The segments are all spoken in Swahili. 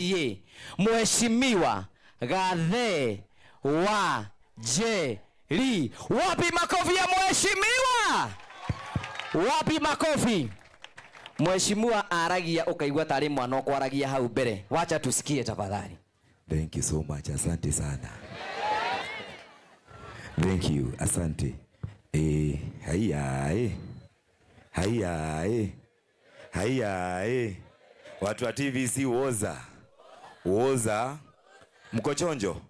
MCA, Mheshimiwa Gathee wa Njeri. Wapi makofi ya mheshimiwa? Wapi makofi? Mheshimiwa aragia ukaigua tarĩ mwana ũkwaragia hau mbere. Wacha tusikie tafadhali. Thank you so much. Asante sana. Thank you. Asante. Haya. Haya. Haya. Watu wa TVC, woza. Woza. Mko chonjo?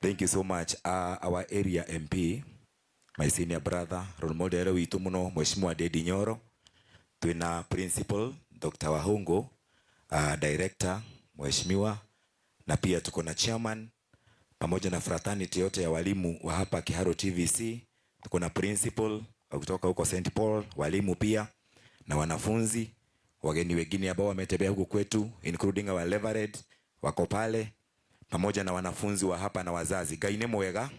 Thank you so much. Our area MP, my senior brother, role model witu muno, Mheshimiwa Ndindi Nyoro. Twina principal Dr. Wahungu, director Mheshimiwa, na pia tuko na chairman pamoja na fraternity yote ya walimu wa hapa Kiharu TVC. Tuko na principal kutoka huko St Paul, walimu pia na wanafunzi, wageni wengine ambao wametembea huku kwetu, including our reverend wako pale, pamoja na wanafunzi wa hapa na wazazi. Ngai nĩ mwega.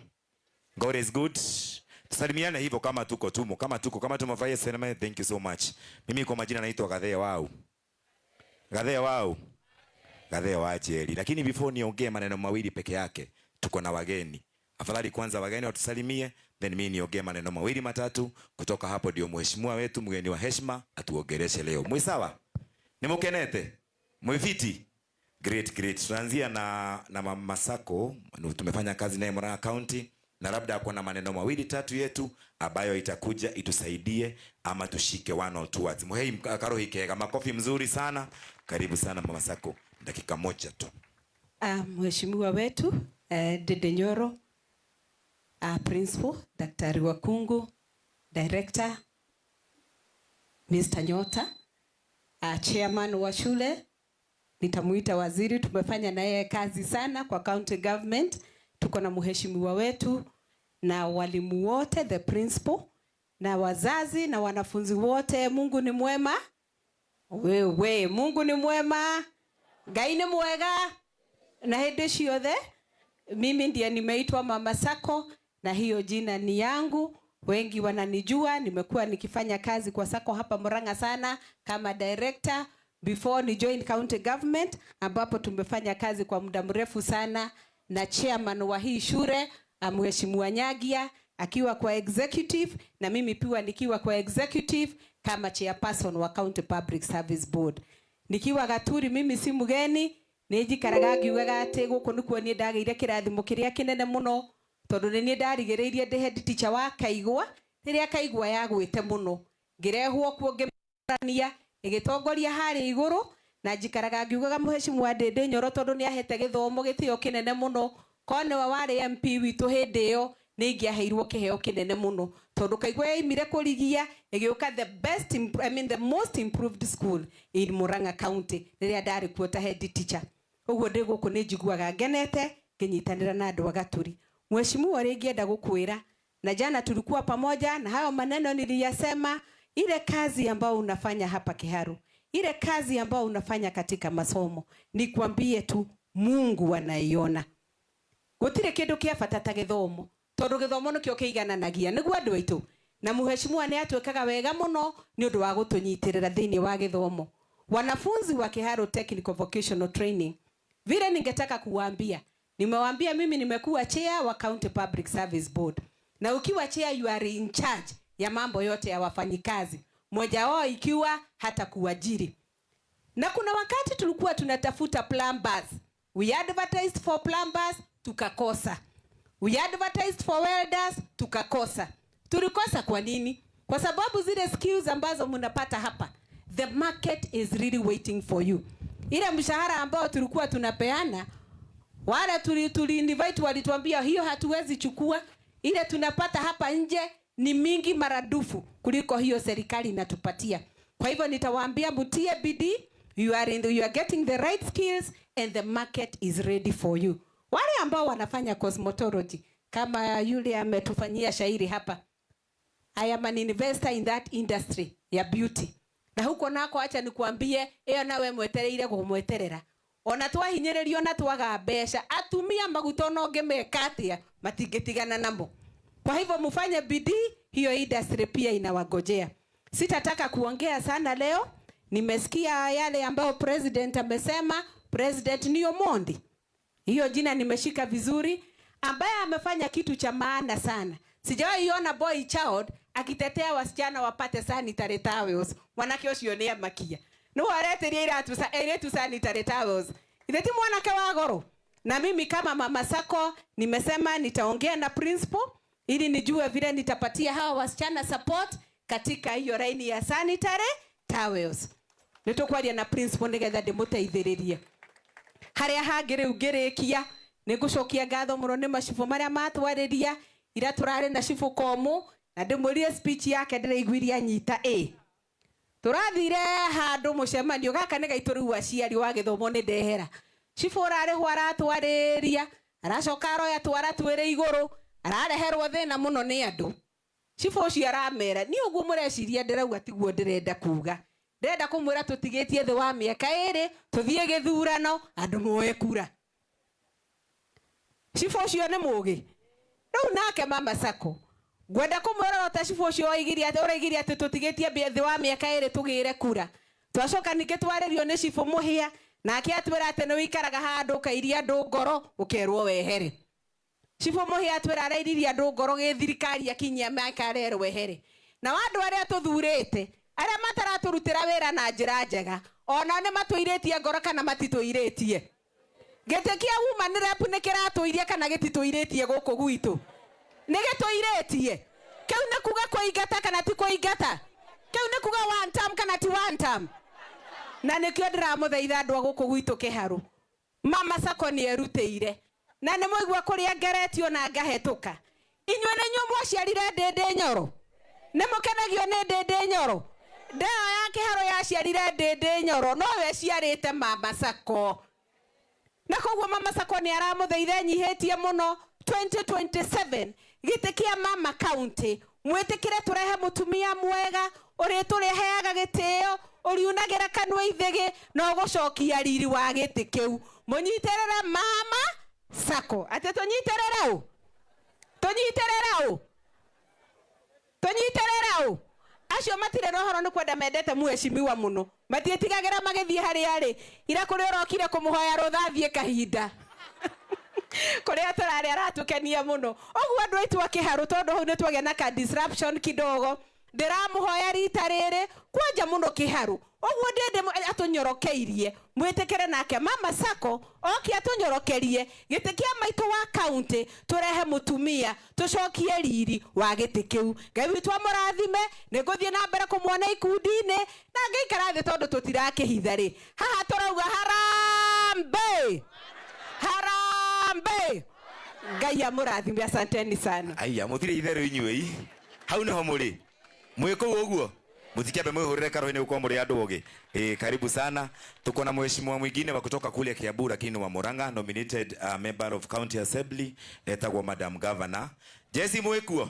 God is good. Tusalimiane hivyo kama tuko tumo, kama tuko, kama tumefurahia sinema. Thank you so much. Mimi kwa majina naitwa Gathee Wau. Gathee Wau. Gathee wa Njeri. Lakini before niongee maneno mawili peke yake, tuko na wageni. Afadhali kwanza wageni watusalimie, then mimi niongee maneno mawili matatu. Kutoka hapo ndio mheshimiwa wetu mgeni wa heshima atuongeleshe leo. Mwi sawa? Ni mukenete? Mwifiti? Great, great. Tunaanzia na Mama Sako, tumefanya kazi naye Murang'a County, na labda ako na maneno mawili tatu yetu ambayo itakuja itusaidie ama tushike one or two words. Muhei karohi kega, makofi mzuri sana. Karibu sana Mama Sako, dakika moja tu. Mheshimiwa wetu Ndindi Nyoro, Principal Daktari Wakungu, Director Mr. Nyota, Chairman wa shule, nitamuita waziri, tumefanya na yeye kazi sana kwa county government. Tuko na mheshimiwa wetu na walimu wote, the principal na wazazi na wanafunzi wote. Mungu ni mwema. Wewe, Mungu ni mwema. Ngai ni mwega na hĩndĩ ciothe. Mimi ndiye nimeitwa Mama Sako na hiyo jina ni yangu. Wengi wananijua, nimekuwa nikifanya kazi kwa Sako hapa Murang'a sana kama director before ni join county government, ambapo tumefanya kazi kwa muda mrefu sana na chairman wa hii shule, Mheshimiwa Nyagia, akiwa kwa executive na mimi pia nikiwa kwa executive kama chairperson wa County Public Service Board. Nikiwa Gaturi mimi si mgeni, nĩ njikaraga ngiugaga atĩ gũkũ nĩkuo niĩ ndagĩire kĩrathimo kĩrĩa kĩnene mũno, tondũ nĩ niĩ ndarigĩrĩirie ndĩ head teacher wa Kaigwa rĩrĩa Kaigwa yagwĩte mũno, ngĩrehwo kuo ngĩmania ĩgĩtongoria harĩa igũrũ, na njikaraga ngiugaga Mheshimiwa Ndindi Nyoro, tondũ nĩ ahete gĩthomo gĩtĩo kĩnene mũno, korwo nĩwe warĩ MP witũ hĩndĩ ĩyo, nĩ ingĩaheirwo kĩheo kĩnene mũno, tondũ Kaigwa yaimire kũrigia ĩgĩũka the best I mean the most improved school in Murang'a County rĩrĩa ndarĩ kuo ta head teacher. Ũguo ndĩ gũkũ nĩ njiguaga ngenete ngĩnyitanĩra na andũ a Gaturi. Mheshimiwa, ũrĩa ingĩenda gũkwĩra, na jana tulikuwa pamoja na hayo maneno niliyasema, ile kazi ambayo unafanya hapa Kiharu, ile kazi ambayo unafanya katika masomo, nikwambie tu Mungu anaiona. Gũtirĩ kĩndũ kĩa bata ta gĩthomo, tondũ gĩthomo nĩkĩo kĩigananagia nĩguo andũ aitũ, na mheshimiwa nĩ atwĩkaga wega mũno nĩ ũndũ wa gũtũnyitĩrĩra thĩinĩ wa gĩthomo. Wanafunzi wa Kiharu Technical Vocational Training, vile ningetaka kuwaambia, nimewaambia mimi nimekuwa chair wa County Public Service Board, na ukiwa chair you are in charge ya mambo yote ya wafanyikazi, moja wao ikiwa hata kuajiri. Na kuna wakati tulikuwa tunatafuta plumbers, we advertised for plumbers, tukakosa. We advertised for welders, tukakosa. Tulikosa kwa nini? Kwa sababu zile skills ambazo mnapata hapa, the market is really waiting for you. Ile mshahara ambao tulikuwa tunapeana, wale tuli invite walituambia hiyo hatuwezi chukua. Ile tunapata hapa nje ni mingi maradufu kuliko hiyo serikali inatupatia. Kwa hivyo nitawaambia mtie bidii, you are getting the right skills and the market is ready for you. Wale ambao wanafanya cosmetology kama yule ametufanyia shairi hapa, I am an investor in that industry ya beauty. Na huko nako acha nikuambie, ĩyo nawe mwetereire kũmweterera, ona twahinyĩrĩrio na twaga mbeca, atumia maguta ona ũngĩmeka atĩa matingĩtigana namo. Kwa hivyo mfanye bidii, hiyo industry pia inawagojea. Sitataka kuongea sana leo. Nimesikia yale ambayo president amesema. President ni Omondi, hiyo jina nimeshika vizuri, ambaye amefanya kitu cha maana sana. Sijawahi ona boy child akitetea wasichana wapate sanitary towels. Mwanake ucio ni amakia no areteria iratu sa airĩtu sanitary towels. Ithe ti mwanake wa goro. Na mimi kama mama Sacco nimesema nitaongea na principal ili nijue vile nitapatia hawa wasichana support katika hiyo laini ya sanitary towels. Nĩtũkwaria na principal nĩgetha ndĩmũteithĩrĩrie. Harĩa hangĩ rĩu ngĩrĩkia, nĩ ngũcokia ngatho mũno nĩ macibũ marĩa matwarĩria. Ira tũrarĩ na cibũ Komũ na ndĩmwĩrire speech yake ndĩraiguirie anyita ĩ tũrathire handũ mũcemanio gaka nĩ gaitũ. Rĩu aciari wa gĩthomo nĩ ndehera. Cibũ ũrarĩho aratwarĩria, aracoka aroya twara twĩrĩ igũrũ, arareherwo thĩna mũno nĩ andũ. Cibũ ũcio aramera niĩ ũguo mũreciria ndĩrauga tiguo ndĩrenda kuga. Ndĩrenda kũmwĩra tũtigĩtie thĩ wa mĩaka 2 tũthiĩ gĩthurano, andũ moe kura. Cibũ ũcio nĩ mũgĩ. Rĩu nake mama Sacco ngwenda kũmwĩra ota cibũ ũcio oigire atĩ ũraigire atĩ tũtigĩtie thĩ wa mĩaka 2 tũgĩre kura. Twacoka ningĩ twarĩrio nĩ cibũ Mũhĩa, nake atwĩra atĩ nĩ wĩikaraga handũ ũkairia andũ ngoro ũkerwo wehere. Cibũ Mũhĩa atwĩra arairirie andũ ngoro gĩthirikari akinyia mĩaka arerwo ehere. Na andũ arĩa tũthurĩte arĩa mataratũrutĩra wĩra na njĩra njega ona nĩ matũirĩtie ngoro kana matitũirĩtie? Gĩtĩ kĩa woman rep nĩ kĩratũirie kana gĩtitũirĩtie? Gũkũ gwitũ nĩ gĩtũirĩtie. Kĩu nĩ kuga kũingata kana ti kũingata? Kĩu nĩ kuga one term kana ti one term? Na nĩkĩo ndĩramũthaitha andũ a gũkũ gwitũ Kĩharũ, mama Sacco nĩ erutĩire na nĩ mũigua kũrĩa ngeretio na ngahetũka. Inyuĩ nĩ inyuĩ mwaciarire Ndĩndĩ Nyoro, nĩ mũkenagio nĩ Ndĩndĩ Nyoro. Ndeo ya Kĩharũ yaciarire Ndĩndĩ Nyoro, nowe ĩciarĩte mama Sacco. Na koguo mama Sacco nĩ aramũthaitha enyihĩtie mũno, 2027 gĩtĩ kĩa mama county mwĩtĩkĩre tũrehe mũtumia mwega ũrĩa tũrĩheaga gĩtĩo, ũriunagĩra kanua ithĩgĩ na ũgũcokia riri wa gĩtĩ kĩu. Mũnyitĩrĩre mama Sacco. Atĩ tũnyitĩrĩre ũ? Tũnyitĩrĩre ũ? Tũnyitĩrĩre ũ? Acio matirĩ na ũhoro nĩ kwenda mendete mheshimiwa mũno, matiĩtigagĩra magĩthiĩ harĩa arĩ. Ira kũrĩa ũrokire kũmũhoya rũtha athiĩ kahinda kũrĩa tũrarĩ aratũkenia mũno. Ũguo andũ aitũ a Kĩharũ, tondũ hau nĩ twagĩa na ka disruption kidogo, ndĩramũhoya rita rĩrĩ kwanja mũno Kĩharũ ũguo ndĩndĩ atũnyorokeirie, mwĩtĩkĩre nake mama Sacco oke atũnyorokerie gĩtĩ kĩa maitũ wa county, tũrehe mũtumia tũcokie riri wa gĩtĩ kĩu. Ngai witũ amũrathime. Nĩ ngũthiĩ na mbere kũmuona ikundi-inĩ na ngĩikara thĩ tondũ tũtirakĩhitha rĩ haha tũrauga harambee, harambee. Ngai amũrathime, asanteni sana. Aya, mũtirĩ itherũ inyuĩ, hau nĩho mũrĩ mwĩ kũu ũguo mũtikĩambe mwĩhũrĩre karũĩ gũkorwo mũrĩ andũ ogĩ. Karibu sana. Tuko na mheshimiwa mwingine wa kutoka kule Kiambu lakini wa Murang'a, nominated member of county assembly, etagwo Madam Governor Jesse. Mwĩkuo?